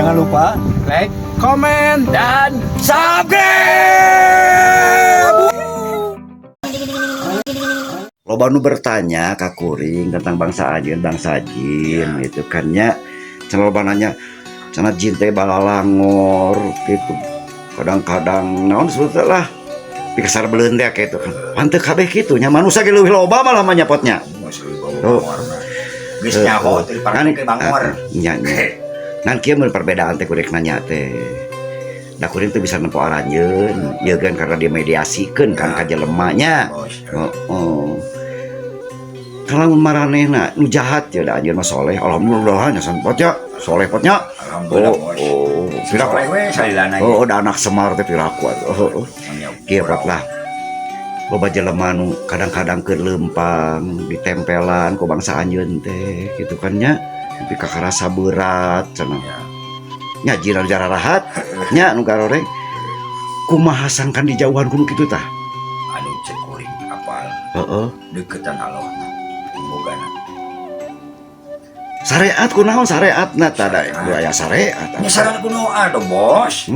Jangan lupa Like, komen, dan subscribe. Loba nu bertanya ka kuring tentang bangsa anjeun, bangsa jin gitu kan nya. Cenah loba nanya, cenah jin teh balalangor gitu. Kadang-kadang naon sebetulnya lah pikasar beuleun teh gitu kan. Pan teu kabeh kitu nya, manusia ge leuwih loba malah mah nyapotnya. Oh. Geus nyaho teh Kan diparake bangor. Nya nya. Ngan kieu mun perbedaan teh kuring nanya teh. Da kuring teh bisa nempo aranjeun, ieu kan karena dimediasikeun kan ka jelema nya. Bos. Oh, oh. Kalau maranehna nu jahat ya, da anjeun mah soleh. Alhamdulillah nya sampot nya, soleh potnya. Alhamdulillah, Oh, bos. oh, piraku. Soleh we salilana. Oh, da anak Semar teh piraku atuh. Oh, oh. Kieu pot lah. Loba jelema nu kadang-kadang keur leumpang ditempelan ku bangsa anjeun teh gitu kan nya. Tapi kakarasa berat cenah. Nya jiran jararahat nya nu garoreng. Kumaha sangkan dijauhan ku nu kitu tah? Anu cek kuring apal deketan Allah bogana. Syariat kunaon syariatna tah, da aya syariat. Nya saran kuno atuh, Bos.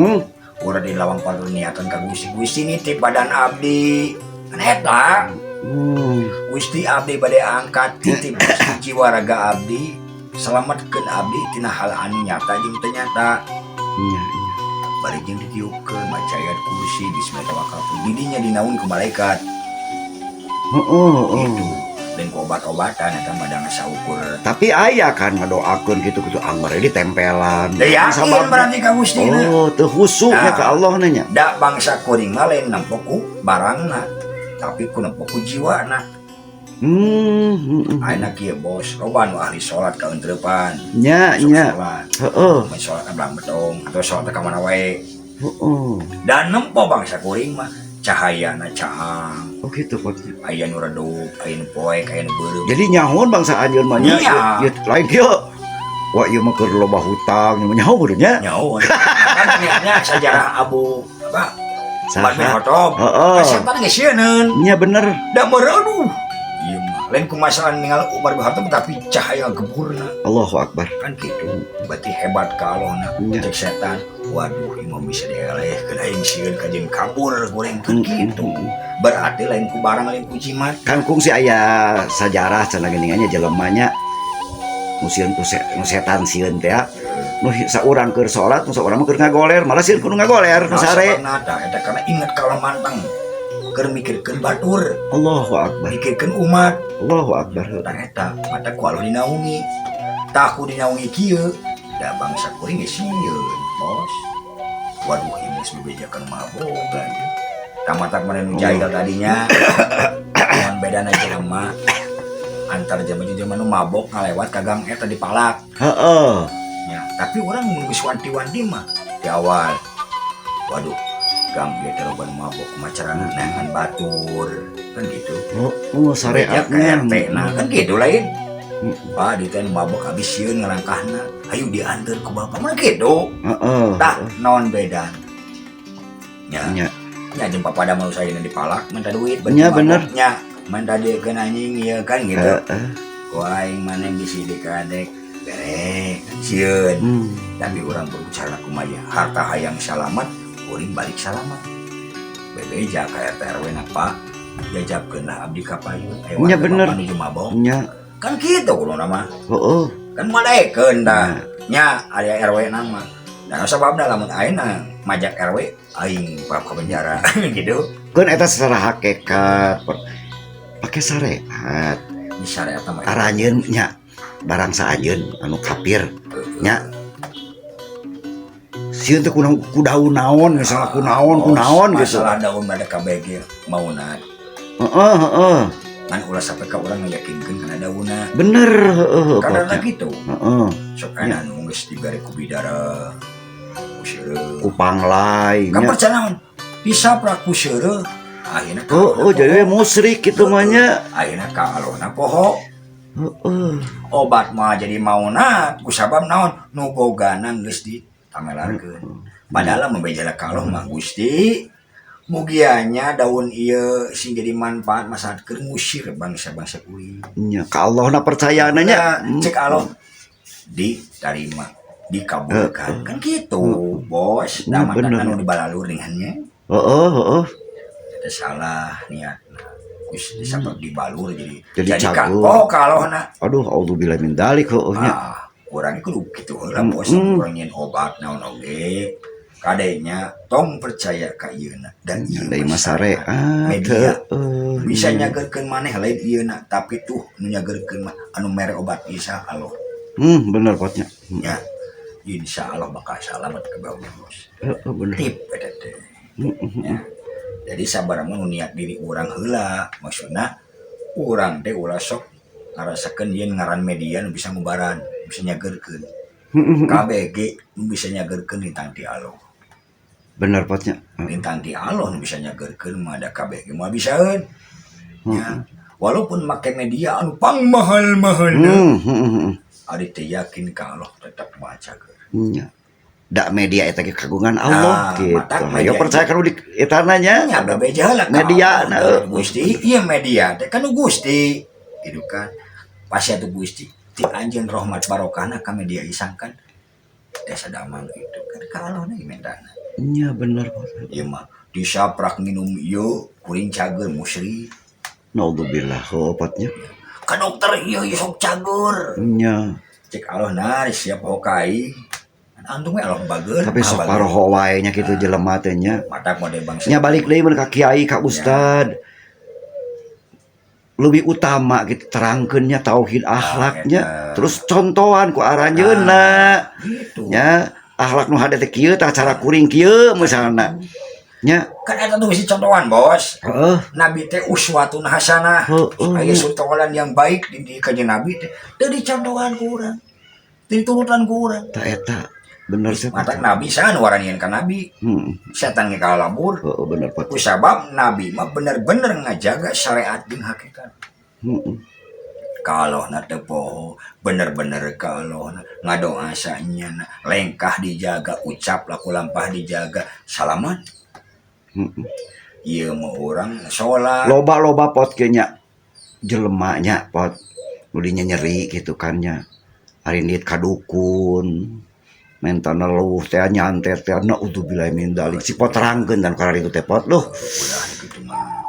Urang di lawang padur niatan ka Gusti. Gusti nitip badan abdi. Kan eta. Gusti, abdi bade angkat, titip Gusti jiwa raga abdi. Selamatkeun abdi tina hal anu nyata jeung teu nyata. Nya, nya. Bari jeung ditiupkeun maca ayat kursi, bismillahirrahmanirrahim. Didinya dinaun ku malaikat. Heeh, heeh. Gitu. Dan ku obat-obatan eta mah da saukur. Tapi aya kan ngadoakeun gitu-gitu anggar ditempelan. Da yakin Sababna- berarti ka Gusti na. Oh, teu khusyuknya Nah. ke Allah nya. Da bangsa kuring mah lain nempo ku barangna, tapi ku nempo ku jiwana. Ayeuna kieu, Bos, loba nu ahli salat kaeuntreupan. Nya, Sok nya. salat. Mun salat ka belang betong atau salat ka mana wae. Dan nempo bangsa kuring mah cahayana caang. Oh gitu potnya. Aya nu redup, aya nu poek, aya nu beureum. Jadi nyahoan bangsa anjeun mah nya. Iya. Ieu lain kieu. Wah, ieu mah keur loba hutang, ieu mah nyaho kudu nya. Nyaho. Kan niatnya sejarah Abu apa? Umar bin Saha? Khattab. Heeh. Setan geus sieun. Nya bener. Da aduh. Ieu mah lain ku masalah ningal Umar bin Khattab, tapi cahaya geburna Allahu Akbar. Kan gitu. Berarti hebat ka Allahna. Iya. Cek setan, waduh, ieu mah bisa dielehkeun aing, sieun kajeun kabur goreng kan gitu. Berarti lain ku barang, lain ku jimat. Kan kungsi aya sajarah cenah geuningan nya, jelema nya nu sieun ku nu setan sieun teh ya. Nu saurang keur salat, nu saurang mah keur ngagoler, malah sieun ku nu ngagoler, nu Nah, sare. sababna tah eta karena ingat kalau manteng keur mikirkeun batur, Allahu Akbar. Mikirkeun umat. Allahu Akbar. Tah eta mata ku Allah dinaungi. Tah ku dinaungi kieu, da bangsa kuring geus sieun, Bos. Waduh, ieu geus bebejakeun mah boga ieu. Tah matak mana nu jahil tadinya. Mun bedana jelema antar jelema jeung jelema nu mabok ngalewat ka gang eta dipalak. Ya, tapi orang mun geus wanti-wanti mah di awal. Waduh, gang ieu teh loba nu mabok, kumaha carana neangan batur kan gitu. Oh, Beja ka syariatnya. RT nah kan gitu lain. Pak, di teh nu mabok habis sieun ngalangkahna. Ayo diantar ku bapak mah gitu. Tah naon beda. Ya, Nya. nya jeung papada mau saya dipalak minta duit Nya, bener. Nya, minta duit ke anjing ieu kan gitu. Wah, aing mana bisi dikadek bere sieun. Tapi orang berbicara kumaha harta hayang salamat, kuring balik salamat. Bebeja ka RT RW na, Pak, jajabkeun lah abdi ka payun. Aya Nya, warga bener. bapak nuju mabok. Nya. Kan kitu kudu nama. Kan malekeun dah. Nya aya RW nama. Nah, sababna lamun ayeuna majak RW aing bab ka penjara gitu. Keun eta secara hakikat pakai syariat. Ini syariat mah. Aranjeun nya barang saanjeun anu kafir nya sieun teh ku daun naon misalnya, ku naon, ku naon gitu. Masalah daun ada KBG mauna. Heeh heeh. Kan ulah sampai ka urang ngayakinkeun kana daunna. Bener, heeh. Karena Potnya. Gitu. Sok aya nu geus dibere ku bidara, ku seureuh. Ku panglai Kan nya. Percaya naon? Disaprak ku seureuh akhirna ka Oh, jadi musyrik gitu mah nya. Akhirna ka alona poho. Obat mah jadi mauna ku sabab naon, nu bogana geus ditamelarkeun. Padahal membejala ka Allah mah, Gusti, mugianya daun ieu sing jadi manfaat masyarakat keur ngusir bangsa-bangsa kuring. Nya ka Allah na percayana nya. Nah, cek Allah diterima. Dikabulkan kan gitu, bos. Ya, Nah, bener. Anu dibalalur dengannya. Heeh, heeh. Itu salah niat. Geus disabab dibalur jadi Jadi cagur. Oh, kalau na Aduh, auzubillah min dzalik, heueuh nya. Ah, urang kudu kitu heula, bos. Urang nyieun obat naon oge kadenya tong percaya ka ieuna dan ieu Da mah syariat. Media bisa nyageurkeun maneh lain ieuna, tapi tuh nu nyageurkeun mah anu mere obat bisa Allah. Bener potnya. Ya, insya Allah bakal selamat ke bawah, bos. Heeh, bener. Tip eta teh. Ya. Jadi sabar mah nu niat diri urang heula, maksudna urang teh ulah sok ngarasakeun yen ngaran media nu bisa ngubaran, bisa nyageurkeun. KBG nu bisa nyageurkeun lintang ti Allah. Bener potnya. Lintang ti Allah nu bisa nyageurkeun mah, ada KBG mah bisaeun. Ya. Walaupun make media anu pangmahal-mahal, ari teh yakin ka Allah tetap maha cager. Nya. Da media eta ge kagungan Allah Nah, gitu. matak Ayo media percaya kan di etana nya. Nya bebeja heula ka Media, Allah. nah, Gusti, iya media teh kan nu Gusti. Gitu kan. Pasti atuh Gusti ti anjeun rahmat barokahna ka media isangkan desa damang itu kan ka Allah na mentana. Nya, bener pot. Ieu mah disaprak minum ieu kuring cager, musyrik. Naudzubillah, heueuh potnya. Ka dokter ieu ieu sok cager. Nya. Cek Allah nah siap hokai. Antum we Allah bager. Tapi sok paroho wae nya kitu jelema teh nya. Matak mode bangsa. Nya balik deui mun ka kiai, ka ustad. Lebih utama gitu terangkeunnya tauhid, akhlaknya, eta. Terus contohan ku aranjeunna. Gitu. Nya, akhlak nu hade teh kieu tah, cara kuring kieu misalna. Nya. Kan eta tuh bisi contohan, bos. Nabi teh uswatun hasanah. Aya contohan yang baik di kanjeng Nabi teh. Teu dicontohan ku urang. Teu diturutan ku urang. Tah eta bener sih. Matak Nabi saha nu waranian ka Nabi? Setan ge kalalabur. Heeh, bener pot. Ku sabab Nabi mah bener-bener ngajaga syariat jeung hakikat. Kalau na teu poho, bener-bener kalau na ngadoa sanyana, lengkah dijaga, ucap laku lampah dijaga, salaman. Ieu mah urang salat. Loba-loba pot ge nya jelema nya pot nu dinya nyeri gitu kan nya. Ari nit ka dukun menta neluh teh, nyantet teh, naudzubillah min dzalik. Si pot terangkeun dan karena itu teh pot loh. Ulah kitu mah.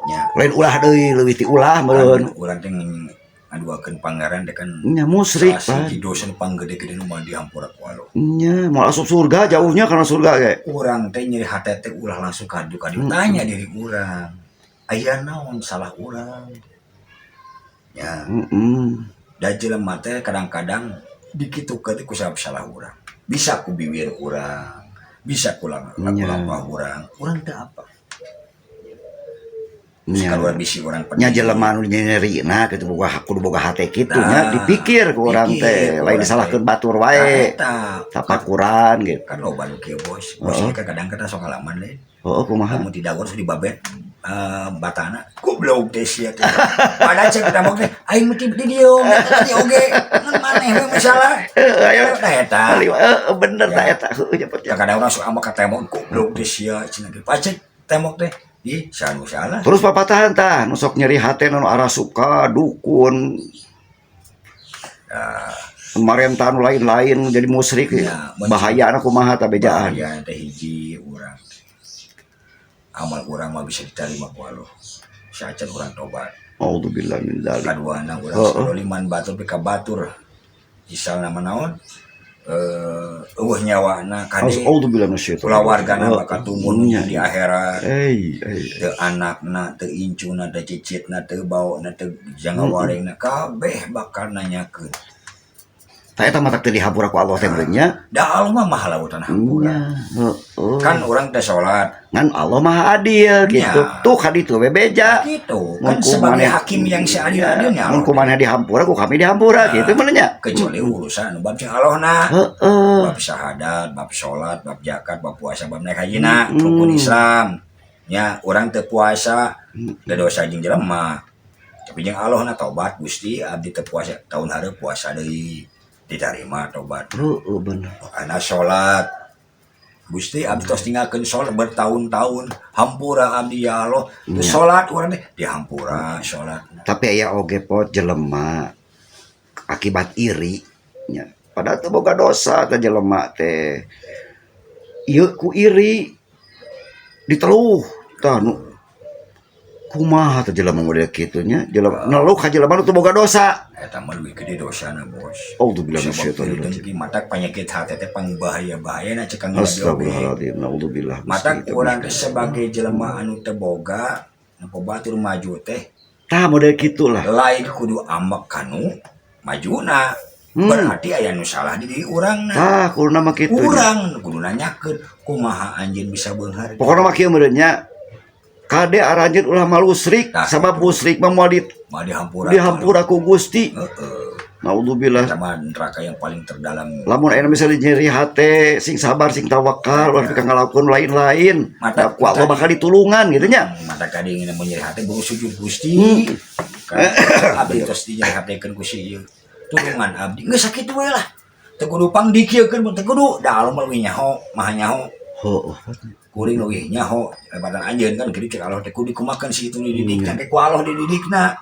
Nya. Lain ulah deui, leuwih ti ulah meureun. Kan urang teh ngaduakeun pangeran teh kan Nya musyrik, salah Pan. siji dosa nu panggede-gede nu mah dihampura ku Allah. Nya moal asup surga, jauhnya karena surga ge. Urang teh nyeri hate teh ulah langsung kadu kadu, tanya diri urang. Aya naon salah urang? Ya, da jelema teh kadang-kadang dikitukeun teh ku sabab salah urang. Bisa ku bibir urang, bisa ku lampah urang. Urang teh apa? Kalau bisi urang Nya jelema nu nyeri nah kitu boga kudu boga hate kitu nya Nah, dipikir ku urang pikir teh ku lain urang disalahkeun teh. batur Nah, wae. eta. Tapakuran gitu. Kan loba nu kieu, bos. Bos kan kadang kita sok ngalaman lain. Heeh, kumaha? Kamu tidak harus dibabet batana goblok teh sia teh. Padahal cek tembok teh aing mah di dieu eta tadi oge ngan maneh we masalah. Ayo. Nah, eta. Heeh, bener tah Ya. eta heueuh nya pot. Ya kadang orang sok ambek ka tembok, goblok teh sia cenah ge. Pacek tembok teh ih saha nu salah. Terus papatahan tah nu sok nyeri hate nu arasup ka dukun. Marenta nu lain-lain jadi musyrik. Ya, Bahayana kumaha tah bejaan? Bahaya teh hiji urang. Amal urang mah bisa diterima ku Allah. Saacan urang tobat. Auzubillah min dzalik. Kaduana urang liman batur pika batur. Misalna mah naon? Eueuh nyawana kade. Auzubillah minasyaitonir. Kulawargana bakal tumun Nya. di akhirat. Eh, eh. Teu anakna, teu incuna, teu cicitna, teu baona, teu janggawarengna, kabeh bakal nanyakeun. Tah eta matak teu dihampura ku Allah teh meureun nya. Da Allah mah maha lautan hampura. Nya, heeh. Kan urang teh salat. Ngan Allah Maha Adil gitu. Ya. Tuh ka ditu we beja. Gitu. Mun Kan ku sebagai maneh- hakim yang seadil-adilnya Mun Allah. ku maneh dihampura, ku kami dihampura gitu meureun nya. Kecuali urusan bab cing Allah na. Bab syahadat, bab salat, bab zakat, bab puasa, bab naik haji na, rukun Islam. Nya urang teu puasa, teu dosa jeung jelema. Tapi jeung Allah na tobat, Gusti abdi teu puasa tahun hareup puasa deui. Diterima tobat. Heeh, bener. Karena salat Gusti abdi tos tinggalkeun salat bertahun-tahun, hampura abdi ya Allah. Terus salat urang teh dihampura salat. Tapi aya oge pot jelema akibat iri nya. Padahal teu boga dosa teh jelema teh. Ieu ku iri diteluh tah nu kumaha teh jelema model kitu nya, jelema neluh ka jelema nu teu boga dosa. Eta mah leuwih gede dosana, Bos. Auzubillahi Sabab minasyaitonir rajim. dengki matak penyakit hati teh pangbahaya-bahayana cek Kang Nabi oge. Astagfirullahaladzim, naudzubillah. Matak Gusti, urang teh sebagai jelema anu teu boga, nu batur maju teh Tah, model kitu lah. Lain kudu ambek kanu majuna. Berarti aya nu salah di diri urangna. Tah, kuduna mah kitu nya. Urang kudu nanyakeun kumaha anjeun bisa beunghar. Pokokna mah kieu meureun nya. Kade aranjeun ulah malusrik, Tah, sabab gitu. Musrik mah moal di Mah dihampura. Dihampura ku Gusti. Heeh. Naudzubillah. Eta mah neraka yang paling terdalam. Lamun aya misalnya nyeri hate, sing sabar, sing tawakal, ulah pika ngalakukeun lain-lain. Mata- Da ku Allah bakal ditulungan gitu nya. Mata kadi ingin mau nyeri hati baru sujud, Gusti. Kan abdi tos di nyeri hatekeun ku si ieu. Tulungan abdi. Geus sakitu we lah. Teu kudu pang dikiekeun mun teu kudu da Allah mah leuwih nyaho, maha nyaho. Heuh. Kuring leuwih nyaho lebatan anjeun kan kitu cek Allah teh kudu dikumakeun si itu dididikna ke ku Allah dididikna.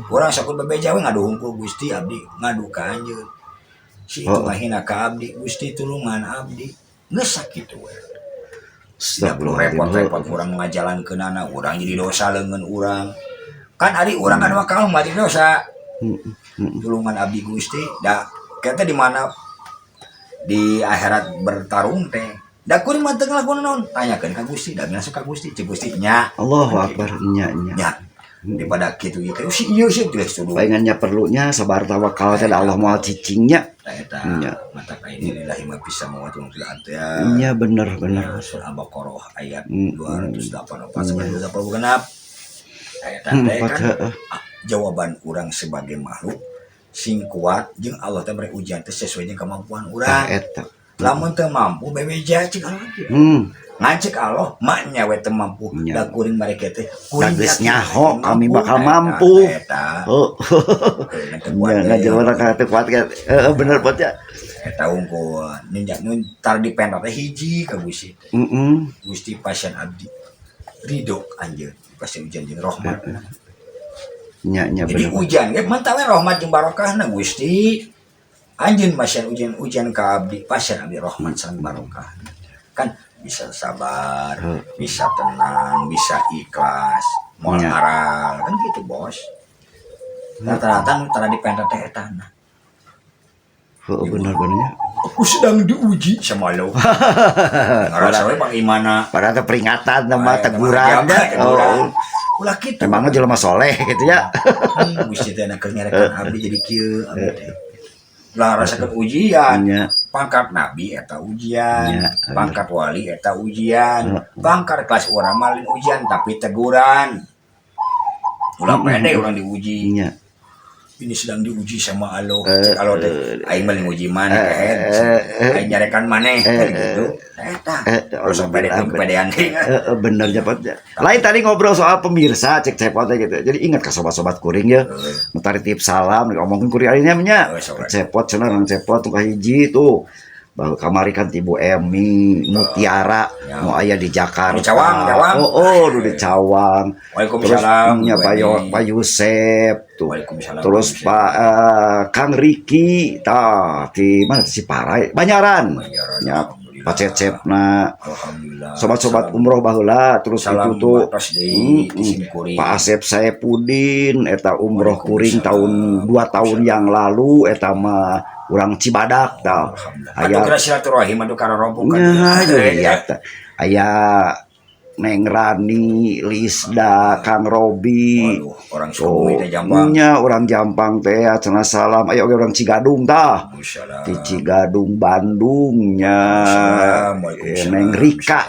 Urang sakur bebeja we ngadu hungkul, Gusti, abdi ngadu ka anjeun. Si itu ngahina ka abdi, Gusti, tulungan abdi. Geus sakitu we. Tidak perlu repot-repot urang ngajalankeunana, urang jadi dosa leungeun urang. Kan ari urang kan mah kalau mati dosa. Tulungan abdi, Gusti, da kita di mana di akhirat bertarung teh. Da kuring mah teu ngalakuan naon? Tanyakeun ka Gusti, da langsung ka Gusti, cek Gusti nya. Allahu Akbar, nya nya. Nya. Daripada kitu ieu si ieu sih geus tuduh. Palingan perlunya sabar tawakal teh, da Allah moal cicingnya. Tah eta Nya. Mata kain lillahi ma fis samawati wa fil ardh ya. Nya, bener bener. Surah Al-Baqarah ayat 284 sampai 286. Ayat teh empat, kan heeh. Ah, jawaban urang sebagai makhluk sing kuat jeung Allah teh mere ujian teh sesuai jeung kemampuan Tah urang. eta. Lamun teu mampu bebeja cek Allah kieu. Ngan cek Allah maknya we teu mampu Nya. da kuring mereka teh Da geus yakin nyaho kami mampu. bakal Eta, mampu. eta. Oh. Heuh, teu kuat Nya deui. ngajelema ka teu kuat kan. Heeh, bener pot ya. Eta unggul ninjak nun tar dipenta teh hiji ka Gusti teh. Gusti, pasien abdi ridho anjeun pasien ujian jeung rahmat. Nya nya Jadi bener. Ujian ge mantap we rahmat jeung barokahna, Gusti. Anjeun pasien ujian ujian ka abdi, pasien abdi rahmat sareng barokah. Kan bisa sabar, bisa tenang, bisa ikhlas, moal aral kan gitu, Bos. Rata-rata nu tara dipenta teh eta nah. Heeh, bener benernya. Aku sedang diuji sama lo. Ngarasa we pang imana. Padahal teh peringatan nama teguran nya. Teguran. Oh. Ulah kitu. Memangnya jelema soleh gitu ya. Gusti teh keur nyarekan abdi jadi kieu abdi teh. Lah rasakeun ujian. Nya. Pangkat nabi eta ujian, Nya, pangkat wali eta ujian, pangkat kelas urang mah lain ujian tapi teguran. Ulah pede urang diuji. Nya. Ini sedang diuji sama Allah. Cek Allah teh aing mah nguji maneh kehed. Aing nyarekan maneh kan gitu. Eta. Terus pede kepedean deui. Bener cepet ya. Lain tadi ngobrol soal pemirsa cek cepot gitu. Jadi ingat ke sobat-sobat kuring ya. Nu titip salam ngomongin kuring ayeuna nya. Sobat. Cepot cenah nang cepot tuh kahiji tuh. Bahwa kamari kan ti Bu Emi Mutiara nu aya di Jakarta. Di Cawang, Cawang. Oh, nu di Cawang. Waalaikumsalam, Terus nya Bu Pak Emi. Pak Yusep tuh. Waalaikumsalam, Terus Bu Yusep. Pak Kang Riki tah di mana Ciparai, Banyaran. Banyaran, Nya alhamdulillah. Pak Cecepna. Alhamdulillah. Sobat-sobat Salam. umroh baheula terus Salam itu tuh batas deui ti sim kuring. Pak Asep Saepudin eta umroh kuring Waalaikumsalam. tahun 2 tahun yang lalu eta mah urang Cibadak tah. Alhamdulillah. Aya Atuh kira silaturahim atuh kararompo kan. nya iya tah. Aya Neng Rani, Lisda, Kang Robi. Waduh, orang Sukabumi teh Jampang. Nya orang Jampang teh cenah salam. Aya oge orang Cigadung tah. Waalaikumsalam. Di Cigadung Bandung nya. Waalaikumsalam, waalaikumsalam. Neng Rika.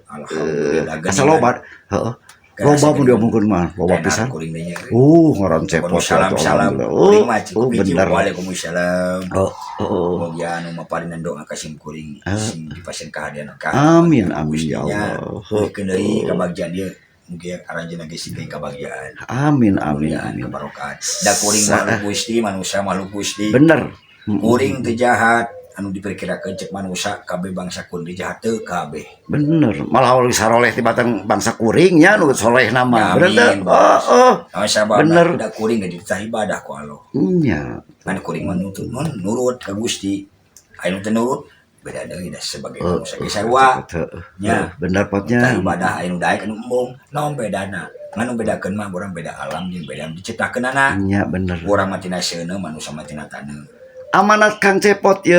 Alhamdulillah. Asa loba heeh. Loba mun diomongkeun mah, loba pisan. Kuring teh nya. Ngaran cepot. Salam salam. Oh, Kuring mah oh, bener. Waalaikumsalam. Oh. Mugia anu maparinan doa ka sim kuring sing dipasien kahadian ka. Amin amin ya Allah. Bikeun deui kabagjaan dieu. Mugia aranjeunna ge sing kabagjaan. Amin amin Amin amin. kebarokan. Da kuring makhluk Gusti, manusia makhluk Gusti. Bener. Kuring teu jahat anu diperkirakeun cek manusia kabeh bangsa kuring jahat teu kabeh. Bener. Malah ulah saroleh tibatan bangsa kuring nya nu soleh nama. Bener teu? Amin, Oh, bos. oh. Nah, sabab Bener. da kuring ge dititah ibadah ku Allah. Nya. Kan kuring mah nutut nun nurut ka Gusti. Aya nu teu nurut, beda deui da sebagai manusia ge sarua. Nya. Bener Tah potnya. Ibadah aya nu daek, anu embung. Naon bedana? Ngan nu bedakeun mah urang beda alam jeung beda nu diciptakeunana. Nya, bener. Urang mah tina seuneu, manusia mah tina taneuh. Amanat Kang Cepot ye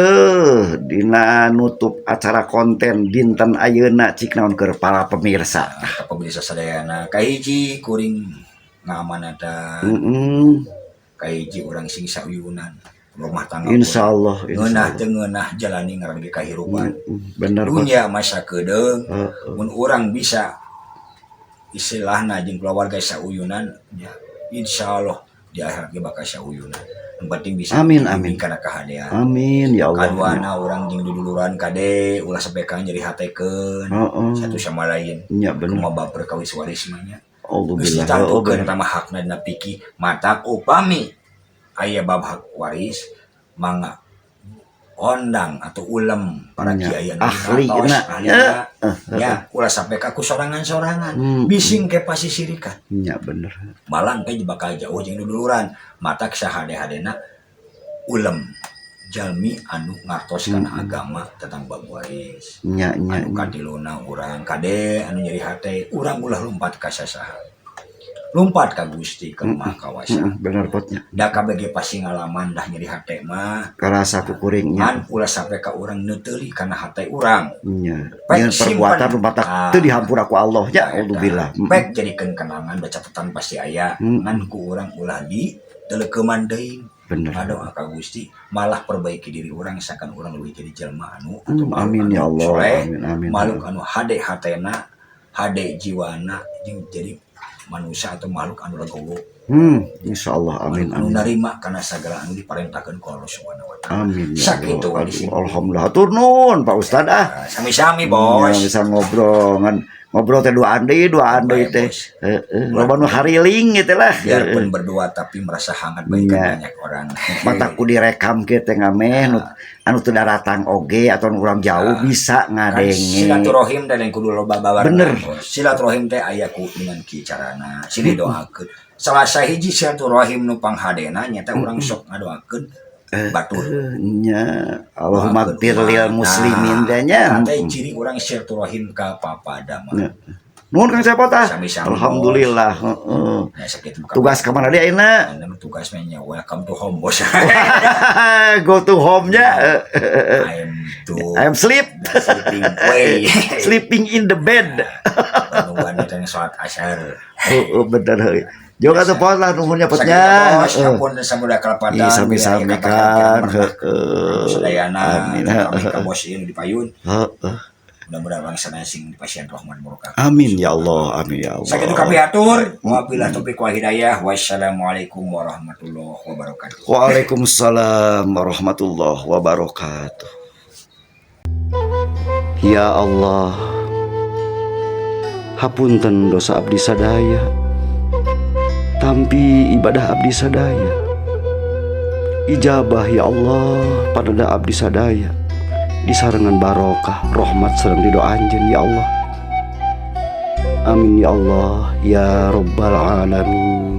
dina nutup acara konten dinten ayeuna, cik naon keur para pemirsa? Nah, ka pemirsa sadayana, kahiji kuring ngamanatan, kahiji urang sing sauyunan rumah tangga. Insyaallah, ngeunah insyaallah. Teu ngeunah jalani ngaran ge kahirupan. Bener Pot. Dunya masa kedeung. Mun urang bisa istilahna jeung keluarga sauyunan ya, insyaallah di akhirat ge bakal sauyunan. Yang penting bisa Amin, amin. kana kahadean. Amin ya Allah. Kaduana, urang jeung duduluran kade ulah sampai kang nyeri hatekeun satu sama lain. Nya, bener. Kumaha bab perkawis waris mah nya. Geus Alhamdulillah. Ditangtukeun Bener. Eta mah hakna dina fikih. Matak upami aya bab hak waris, mangga ondang atau ulem para kiai anu Ahli ngatos, na. ahlina. Ya, ulah sampai ka ku sorangan-sorangan, bising ke pasti sirikan. Nya, bener. Malah engke bakal jauh jeung duduluran. Matak sahade-hadena ulem jalmi anu ngartos kana agama tentang bab waris. Nya nya. Anu nya. katiluna, urang kade anu nyeri hate, urang ulah lumpat ka sasaha, lumpat ka Gusti, ka Maha Kawasa. Bener potnya. Da kabeh ge pasti ngalaman dah nyeri hate mah. Karasa ku kuringnya. Ngan ulah sampai ka urang neuteuli kana hate urang. Nya. Pek Nyeun perbuatan simpen. matak Ah. teu dihampura ku Allah nya. Eta. Alhamdulillah. Pek jadikeun kenangan da catatan pasti aya. Ngan ku urang ulah di teleukeman deui. Ngadoa ka Gusti, malah perbaiki diri urang sakan urang leuwih jadi jelema anu atau makhluk Amin anu ya Allah. soleh, Amin, amin. makhluk anu hade hatena, hade jiwana, jeung jadi manusia atau makhluk anu legowo. Insyaallah, amin, anu amin. Narima kana sagala anu diparentahkeun ku Allah Subhanahu wa taala. Amin ya Sakitu Allah. di sini. Aduh, alhamdulillah. Hatur nuhun, Pak Ustad, ah. Nah, sami-sami, Ya, Bos. Bisa ngobrol ngan ngobrol teh duaan deui, duaan deui Baik, teh. Bos. Heeh, loba nu hariling gitu lah. Biarpun berdua tapi merasa hangat bagikan banyak orang. Matak ku direkam kieu teh ngameh nu anu teu daratang oge atau nu urang jauh bisa Kan ngadenge. Silaturahim dan yang kudu loba babarengan. Bener. Bos. Silaturahim teh aya ku dengan ki carana. Sini doakeun. Salah sahiji silaturahim nu panghadena nyata urang sok ngadoakeun batur. Nya, Allahumma gfir lil muslimin teh nya. Nah, teh ciri urang silaturahim ka papada mah. Nya. Nuhun, Kang Cepot, ah. Sami-sami, Alhamdulillah, heeh. Nah, sakitu muka. Tugas ka mana deui ayeuna? Anu tugas mah nya welcome to home, Bos. Go to home nya. I'm to I'm sleep. Sleeping way. Sleeping in the bed. Nungguan teh salat asar. Heeh, bener heuy. Jauh atuh, Pot, lah nuhunnya potnya. Sakitu, Bos, ampun samuda kalepatan. Ih, sami-sami kan. Heeh. Sadayana Amin. kami ka bos ieu di payun. Mudah-mudahan urang sadaya sing dipasihan rahmat barokah. Amin ya Allah, amin ya Allah. Sakitu kami atur. Wabillahi taufiq wal hidayah. Wassalamualaikum warahmatullahi wabarakatuh. Waalaikumsalam warahmatullahi wabarakatuh. Ya Allah, hapunten dosa abdi sadaya. Tampi ibadah abdi sadaya. Ijabah ya Allah pada abdi sadaya. Disarengan barokah, rahmat sareng ridho anjeun ya Allah. Amin ya Allah ya rabbal alamin.